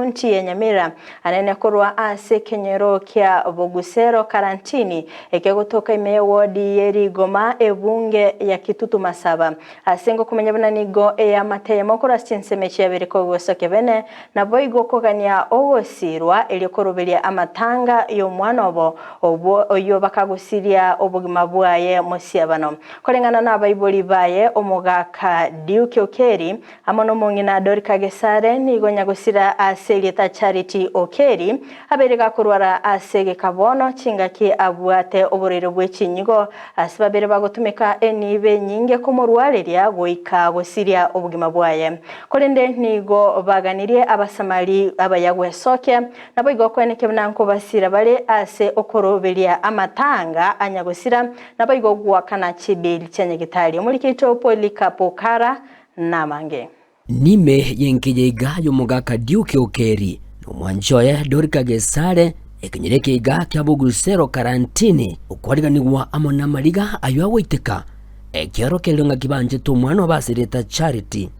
ekaunti ya Nyamira anene korwa ase ekenyoro kia Bogusero Karantini ekegotoka ime y'ewodi ye Rigoma ebunge ya Kitutu Masaba. Ase ngokomanya buna nigo eamate eyemo korwa ase chinsemo echi yabere kogosokia bene, naboigo kogania ogosiirwa erio koroberia amatanga y'omwana obo, obwo oyio bakagosiria obogima bwaye mosiabano. Koreng'ana nabaibori baye omogaka Duke Okeri amo nomong'ina Dorika Gesare nigo nyagosira ase erieta Charity Okeri abeire gakorwara ase egeka bono chingaki abwate oborwaire bwe chinyigo ase babere bagotumeka enibo enyinge komorwareria goika gosiria obogima bwaye. Korende nigo baganirie Abasamari abaya gwesokia, naboigo koenekia buna nkobasira bare ase okoroberia amatanga a nyagosira, naboigo goakana chibill chia nyagitari. Omoriki oito Polycarp Okara namange. Nime y'enkiya iga y'omogaka Duke Okeri na omwanchi oye Dorika Gesare, ekenyoro ekeiga kia Bogusero Karantini, okwariganigwa amo namariga ayio agoiteka, ekioro keria ng'aki banchete omwana obo ase erieta Charity.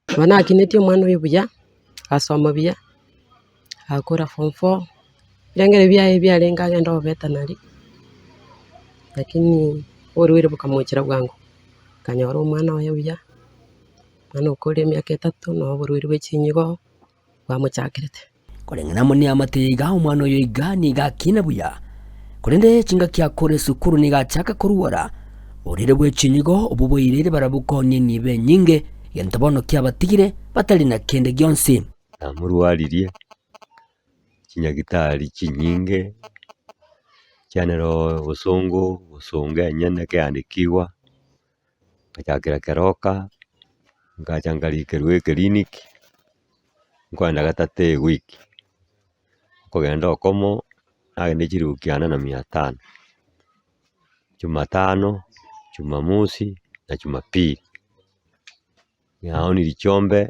Nabo nakinetie omwana oyo buya, agasoma buya, agakora form four, ebirengererio biaye biarenge agende obovetenary, lakini oborwaire bokamochera bwango, akanyora omwana oye buya, omwana okorire emiaka etato na oborwaire bwa chinyigo bwamochakerete. Koreng'ana amo neamate iga omwana oyo iga nigo akina buya, korende chingaki akore esukuru nigo achaka korwara, oborwaire bwe chinyigo obwo boireire barabwo koonia enibo enyinge, gento bono kiabatigire batari na kende gionsi. Namorwaririe chinyagitari chinyinge, chianera obosongo, obosongo enyene ekeandikigwa, ngachakera keroka, ngacha nkarikerwa eclinic. Nkoenda gatato ewiki, okogenda okomo nagende chiribu kianda na mia tano, jumatano, jumamosi na jumapili. Naonirie chiombe,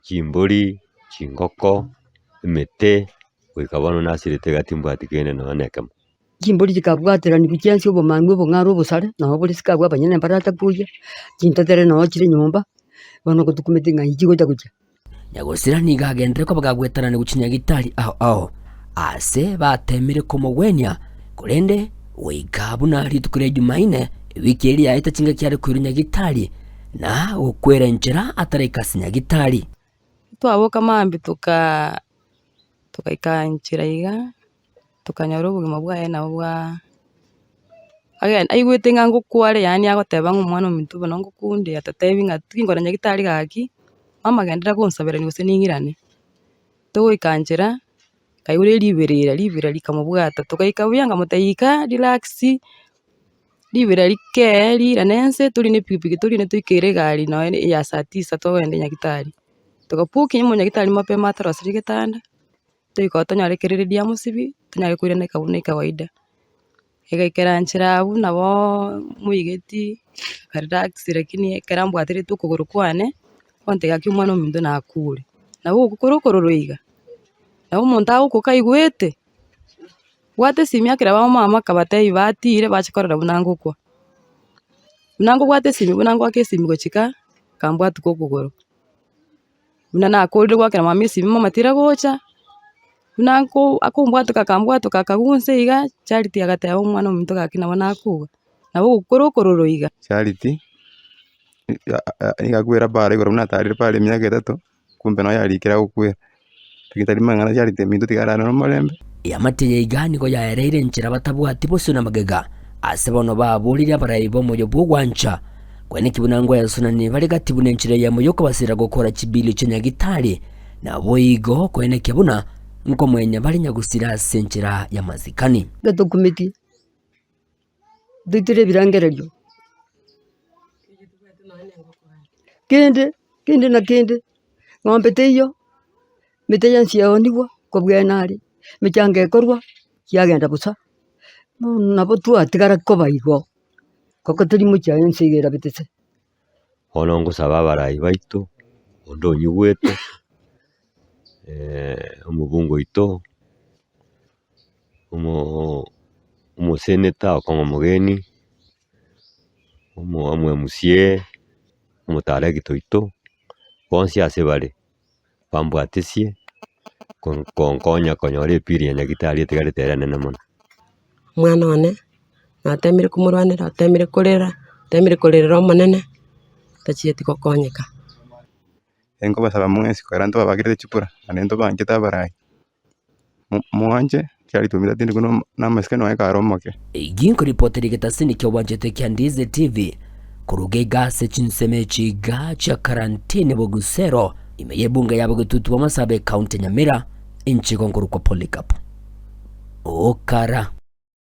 chimbori, chingoko, emete, goika bono nasirete iga timbwati kende nonya na ekemo. Chimbori chikabwateranigwa chiansi obomanu obong'are obosare, nabo bore isiko abwo abanyene mbarata koyia, chintetere noo chire nyomba, bono gotukumete ng'a inchi gocha gochia. Nyagosira nigo agenderere koba gagwetananigwa chinyagitari ao ao, aase bateemire komogwenia, korende goika buna rituko ria Jumaine, ewiki eria yaete chingaki are koirwa nyagitari, na gokwera enchera ataraika ase nyagitari. Twaboka mambia tokaa togaika nchera iga. Tokanyora obogima bwaye nabo bwaa agen aigwete ng'a ngokwa are yaani agoteba ng'a omwana ominto bono ngokunde atotebi ng'a tingokora nyagetari gaki, mama genderera gonsaberania gose ning'irane. Togoika nchera, nkaigwa riberera, riberera rikamobwata, togaika buya nkamotebia ika relax, riberera rikee rirane nse torine epikipiki torine toikere egari nonye ya saa tisa togende nyagetari. Tokabook omonyagetari mapema atoroserie egetanda. Toika tonyore ekerereria mosibi, tonyare koirana eka buna ekawaida. Egaikera nchera abwo naboo moigeti, aka relax lakini ekero ambwaterete okogoro kwane, gontebia gaki omwana ominto nakure. Nabo ogokora okororo iga, nabo omonto agokwa kaigwete, bwata esimi akera bamama akabatebia batire bache korora buna ngokwa. Buna nkobwata esimi buna ngoaka esimi gochia ka, akambwati okogoro. Buna nakorire goakera mama esimi mama tira gocha, buna nko akombwatoka akambwatoka akagunsa iga, Charity agateba omwana ominto gaki nabo nakoga, nabo ogokora okororo iga. Charity, nigo akwera bara igoro buna atarire bara emiaka etato, kumbe nonya yarikire agokwera. Lakini tari mang'ana Charity ominto tiga arare nomorembe. Eamate ya iga nigo yaereire enchera batabwati bosio na magega, ase bono baaboririe abarai b'omoyo bw'ogwancha. Kweneki buna ngwesunanie bare gati buna enchera eyemo y'okobasira gokora chibilio chia nyagitari, naboigo koenekia buna nkomwenya bare nyagusira ase enchera y'amasikani. Gatokumetie, toitore ebirengererio, kende, kende na kende, ng'ombe teiyo, emete yonsi yaonigwa, kobwena are, emechango ekorwa, kiagenda bosa, bono nabo twatigara koba igo. Ngoko teri mochie aye ense iga erabete se. Bono ngosaba abarai baito, onde onyigwete, omobunge oito, omoo omoseneta okong'u omogeni, omo omo MCA, omotaregete oito. Bonsi ase bare, bambwatisie, konkonya konyora epiri ya nyagitari etigarete ere enene mono. Omwana one, natemire komorwanera, otemire korera, otemire korerera omonene, tachieti gokonyeka. Nkobasaba mwensi kera ntobabakire chikura naende ntobanchete abarai, mwanche chiari tumira tindi buna na amasikani nonya ekare omoke. Eyio nkoripotera egetasini ki'obwanchete kia Ndizi TV koruga iga ase chinsemo echi iga chia Karantini Bogusero ime y'ebunge ya Bogetutu bw'Amasabe ekaunti ya Nyamira, inche igo nkorokwa Polycarp Okara.